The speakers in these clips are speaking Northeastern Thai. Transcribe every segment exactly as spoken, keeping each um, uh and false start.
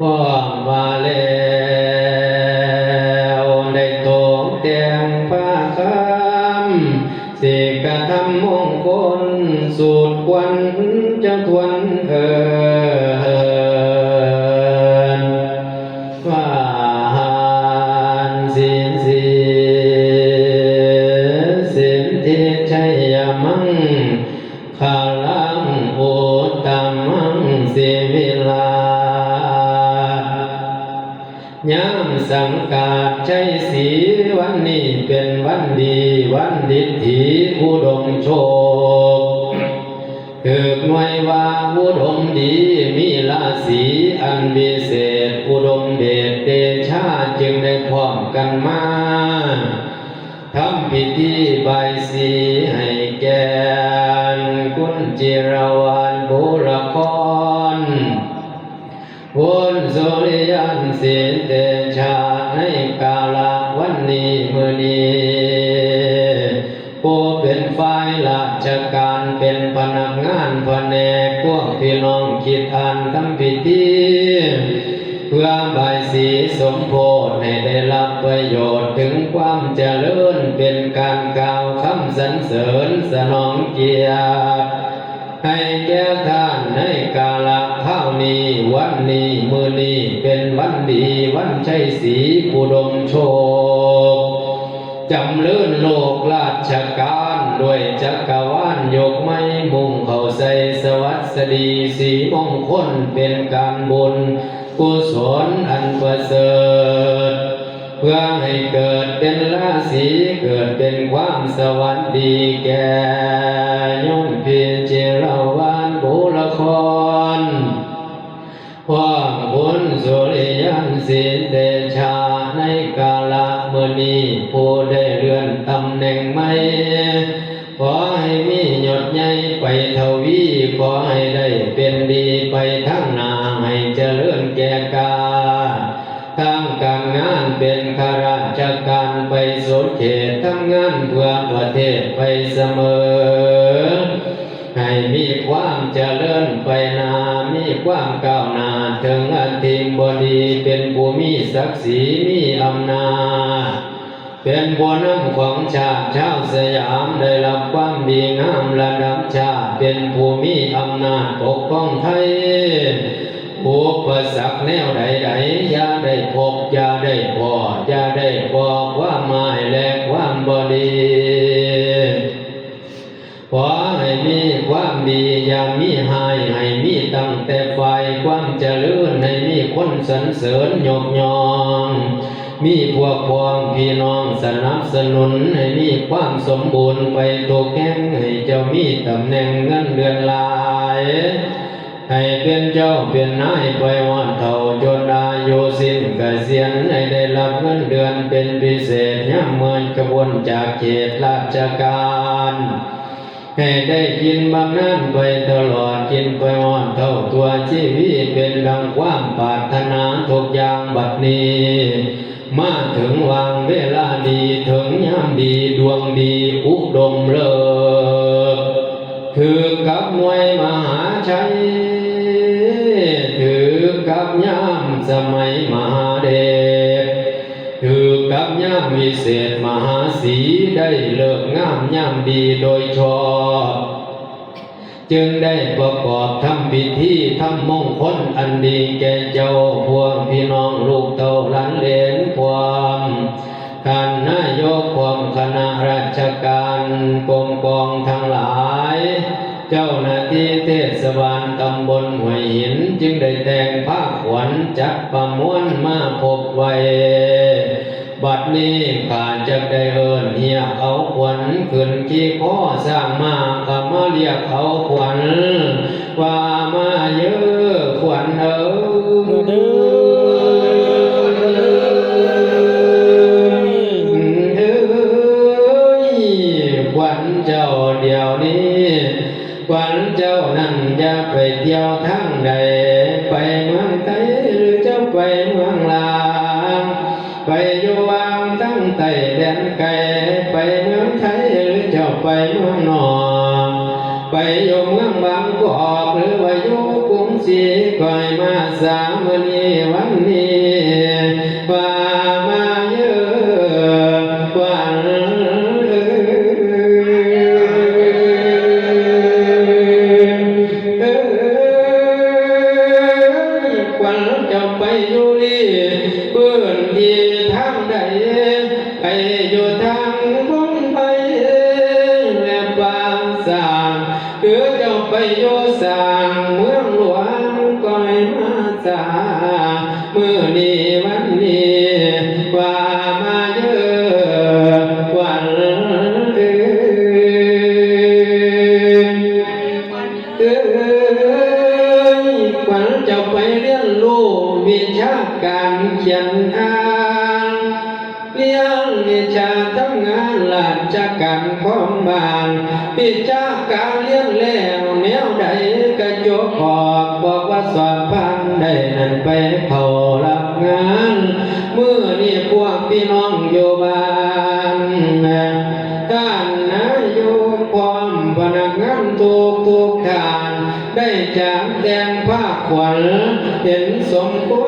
พร้อมมาแล้ว ได้ตกแต่งผ้าคำ สิกธรรมมงคล สูตรควรจะทวนเอิญ ว่าหานศีลสี สินทิชัยมัง คาลังอุตตมังสิวิลา ยามสังกาดชัยศรี วันนี้เป็นวันดี วันดิถีอุดมโชค ถืกหน่วยว่าอุดมดี มีราศีอันวิเศษ อุดมเดชเดชา จึงได้พร้อมกันมา ทำพิธีบายสีให้แก่คุณจิรวรรณบุรคร คุณสุริยันต์ศรีเตชา ในกาละวันนี้มื้อนี้ ผู้เป็นฝ่ายราชการ เป็นพนักงานแผนก พวกพี่น้องคิดอ่านทำพิธี เพื่อบายสีสมโพธิให้ได้รับประโยชน์ถึงความเจริญ เป็นการกล่าวคำสรรเสริญสนองเกียรติ ให้แก่ท่านในกาละคราวนี้ วันนี้ มื้อนี้เป็นวันดี วันชัยศรีอุดมโชค จำเริญโลกราชการ ด้วยจักรวาลยกไม้มุ่งเข้าใส่สวัสดีสีมงคล เป็นการบุญกุศลอันประเสริฐ เพื่อให้เกิดเป็นราศี เกิดเป็นความสวัสดีแก่โยมพี่จิรวรรณบุรคร พร้อมคุณสุริยันต์ศรีเตชา ในกาละมื้อนี้ ผู้ได้เลื่อนตำแหน่งใหม่ ขอให้มียศใหญ่ไปทวี ขอให้ได้เป็นดีไปทางหน้า ให้เจริญแก่กล้า ทางการงานเป็นข้าราชการไปสุดเขต ทำงานเพื่อประเทศไปเสมอ ให้มีความเจริญไปหน้า มีความก้าวหน้าถึงอธิบดี เป็นผู้มีศักดิ์ศรีมีอำนาจ เป็นผู้นำของชาติชาวสยาม ได้รับความดีงามระดับชาติ เป็นผู้มีอำนาจปกครองไทย อุปสรรคแนวใดๆ อย่าได้พบ อย่าได้พ้อ อย่าได้พ้อความหมายและความบ่ดี ขอให้มีความดี อย่ามีฮ้าย ให้มีตั้งแต่ฝ่ายความเจริญ ให้มีคนสรรเสริญยกย่อง มีพวกพ้องพี่น้องสนับสนุน ให้มีความสมบูรณ์ไปทุกแห่ง ให้เจ้ามีตำแหน่งเงินเดือนหลาย ให้เป็นเจ้าเป็นนายไปฮอดเฒ่าจนอายุสิ้นเกษียณ ให้ได้รับเงินเดือนเป็นพิเศษ ยามเมื่อจะพ้นจากเขตราชการ ให้ได้กินบำนาญไปตลอด กินไปฮอดเฒ่าทั่วชีวิต เป็นดังความปรารถนาทุกอย่างบัดนี้ มาถึงวางเวลาดี ถึงยามดี ดวงดี อุดมฤกษ์ ถืกกับหน่วยมหาชัย ถืกกับยามสมัยมหาเดช ถืกกับยามวิเศษมหาสี ได้ฤกษ์งามยามดีโดยชอบ จึงได้ประกอบทำพิธีทำมงคลอันดีแก่เจ้า พวกพี่น้องลูกเต้าหลานเหลน พร้อมท่านนายก พร้อมคณะราชการกรมกองทั้งหลาย เจ้าหน้าที่เทศบาลตำบลห้วยหิน จึงได้แต่งผ้าขวัญจัดประมวลมาพบไว้ บัดนี้ข้าจักได้เอิ้นเฮียกเอาขวัญขึ้นขี่คอช้างมา ข้ามาเรียกเอาขวัญ ว่ามาเย้อขวัญเอ้ย เด้อ เอ้ย ขวัญเจ้าเดี๋ยวนี้ ขวัญเจ้านั้นอย่าไปเที่ยวทางใด ไปเมืองไทยหรือเจ้าไปเมืองลาว ไปอยู่วังทางใต้แดนไกล ไปเมืองไทยหรือเจ้าไปเมืองนอก ไปอยู่เมืองบางกอกหรือว่าอยู่กรุงศรี ก็ให้มาสา มื้อนี้วันนี้ว่ามาเยอะวันเอ้ย ขวัญเจ้าไปอยู่ลีพื้นที่ทางใด ไปอยู่ทางพงไพและป่าสาง คือเจ้าไปอยู่สางเมืองหลวงก็ให้มาสา มื้อนี้วันนี้ว่ามาเยอะวันเอ้ย เอ้ย ขวัญเจ้าไปเรียนรู้วิชาการเขียนอ่าน เรียนวิชาทำงานราชการของบ้าน วิชาการเรียนแล้วแนวใดก็จบออก บอกว่าสอบผ่านได้นั้นไปเข้ารับงาน มื้อนี้พวกพี่น้องอยู่บ้าน ท่านนายกพร้อมพนักงานทุกทุกท่าน ได้จัดแต่งผ้าขวัญ เห็นสมคว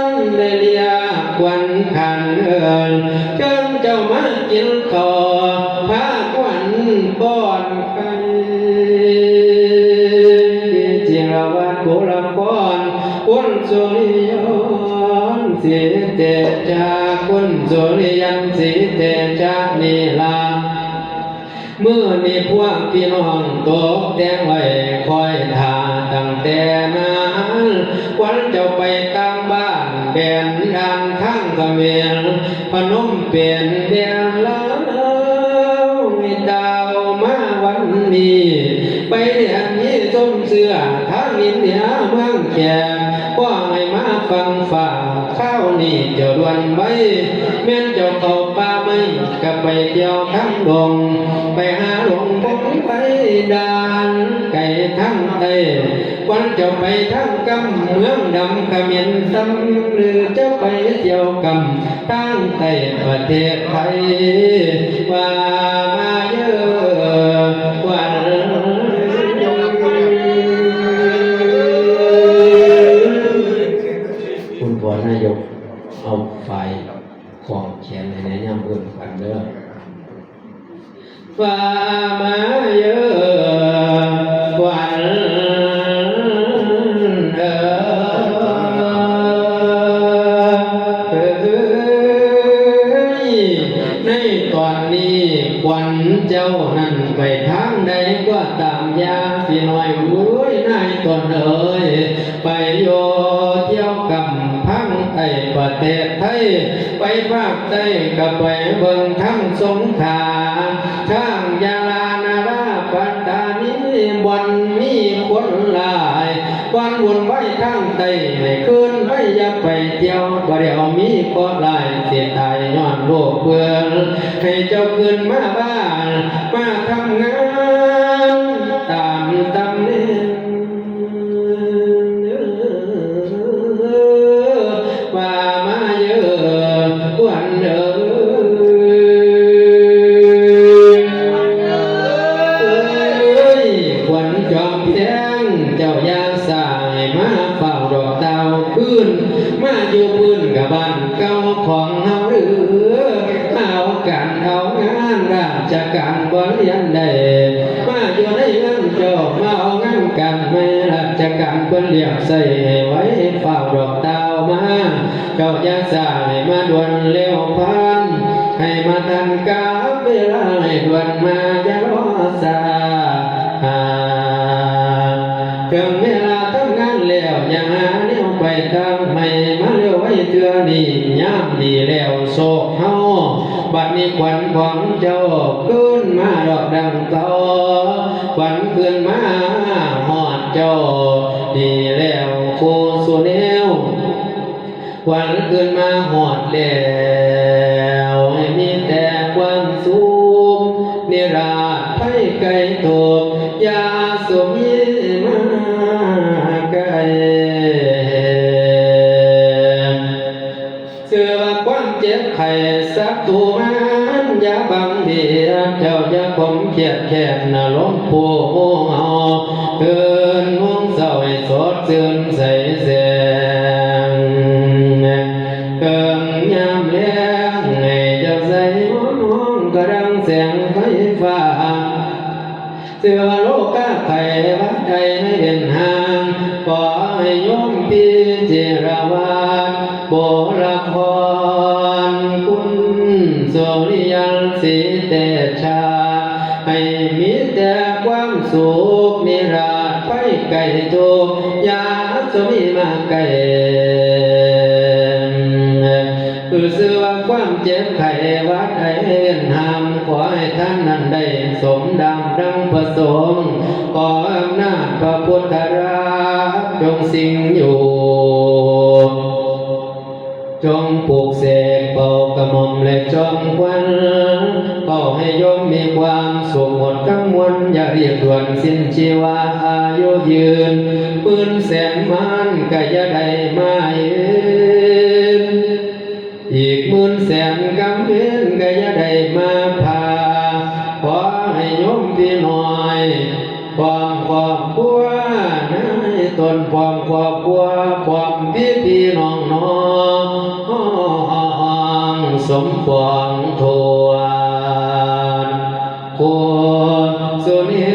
รได้เรียกขวัญขันเอิญ เชิญเจ้ามากินข้าว ผ้าขวัญป้อนไข่ จิรวัตรบุรพร คุณสุริยนต์ศรีเตชะ คุณสุริยันต์ศรีเตชะนี่ละ มื้อนี้พวกพี่น้องตกแต่งไว้คอยท่าตั้งแต่นาน ขวัญเจ้าไปต่างบ้านแดนด่านทางเขมร พนมเปญแดนลาว ดาวมาวันนี้ ไปเรียนยี่ต้มเสื้อทางอินเดียเมืองแขก ขอให้มาฟังฝ่า คราวนี้เจ้าด่วนไว้ แม่นเจ้าเข้าป่าไม้ ก็ไปเที่ยวทางดง ไปหาหลวงพงไพด่านไกลทางใต้ วันเจ้าไปทางกำเมืองดำเขมรซ้ำ หรือเจ้าไปเที่ยวกำทางใต้ประเทศไทย ว่ามาเยอะวัน คุณพรนายก เอาฝ่ายของแขนให้แนะนำเอิ้นกันเด้อ ว่ามาเยอะวันเออ เอ้ย ในตอนนี้ขวัญเจ้านั้นไปทางใดก็ตาม อย่าพี่น้อยเอ้ย นายตนเอ้ย ไปอยู่เที่ยวกำพังใต้ประเทศไทย ไปภาคใต้ก็ไปเบิ่งทางสงขลา ทางยะลา นารา ปัตตานี บ่อนมีคนหลาย บ่อนวุ่นวายทางใต้ ให้คืนไว้อย่าไปเที่ยว บ่ได้เอามีเคราะห์ร้าย สิตายย้อนโรคเปื้อน ให้เจ้าคืนมาบ้าน มาทำงานตามตำแหน่ง ว่ามาเยอะวันเอ้ย เอ้ย ขวัญจอมแพง เจ้าอย่าสายมาเฝ้าดอกดาวคืน มาอยู่พื้นกับบ้านเก่าของเฮาหรือ มาเอาการเอางานราชการบ่เรียนได้ มาอยู่ในเมืองเจ้า มาเอางานการไม่ราชการเพิ่นเรียกใส่ให้ไว้เฝ้าดอกดาวมา เจ้าอย่าสายมาด่วนเร็วพลัน ให้มาทันกับเวลา ให้ด่วนมาอย่ารอช้า ถึงเวลาทำงานแล้ว อย่าหาแนวไปทางใหม่ มาเร็วไว้เทื่อนี้ ยามดีแล้วโชคเฮา บัดนี้ขวัญของเจ้าคืนมาดอกดังเก่า ขวัญคืนมาฮอดเจ้า ดีแล้วคู่สู่แนว ขวัญคืนมาฮอดแล้ว ให้มีแต่ความสุข นิราศภัยไกลโตก อย่าสุมีมาไกล เชื่อว่าความเจ็บไข้ศัตรูมารอย่าบังเบียด เจ้าอย่าขมเครียดแค้นอารมณ์ผู้หมู่เฮา คืนห่วงเศร้าให้สดชื่นใสแสง พิจิรวาทบรครคุณสุริยันสีเตชา ให้มีแต่ความสุขนิราชไปไกลทุกข์อย่าจงมีมาไกล คือซื่อว่าความเจ็บไข้หวัดไอเวียนห้าม ขอให้ท่านนั้นได้สมดังดังประสงค์ ขออำนาจพระพุทธราชจงสิงอยู่ จงปลุกเสกเป่ากระหม่อมและจอมควัน ขอให้โยมมีความสุขหมดทั้งมวล อย่ารีบด่วนสิ้นชีวา อายุยืนหมื่นแสนมานก็อย่าได้มายืน อีกหมื่นแสนกำเวนก็อย่าได้มาพา ขอให้โยมพี่น้อย พร้อมครอบครัวนายตน พร้อมครอบครัว พร้อมพี่พี่น้องน้อง สมปองทั่ว โคสุนิ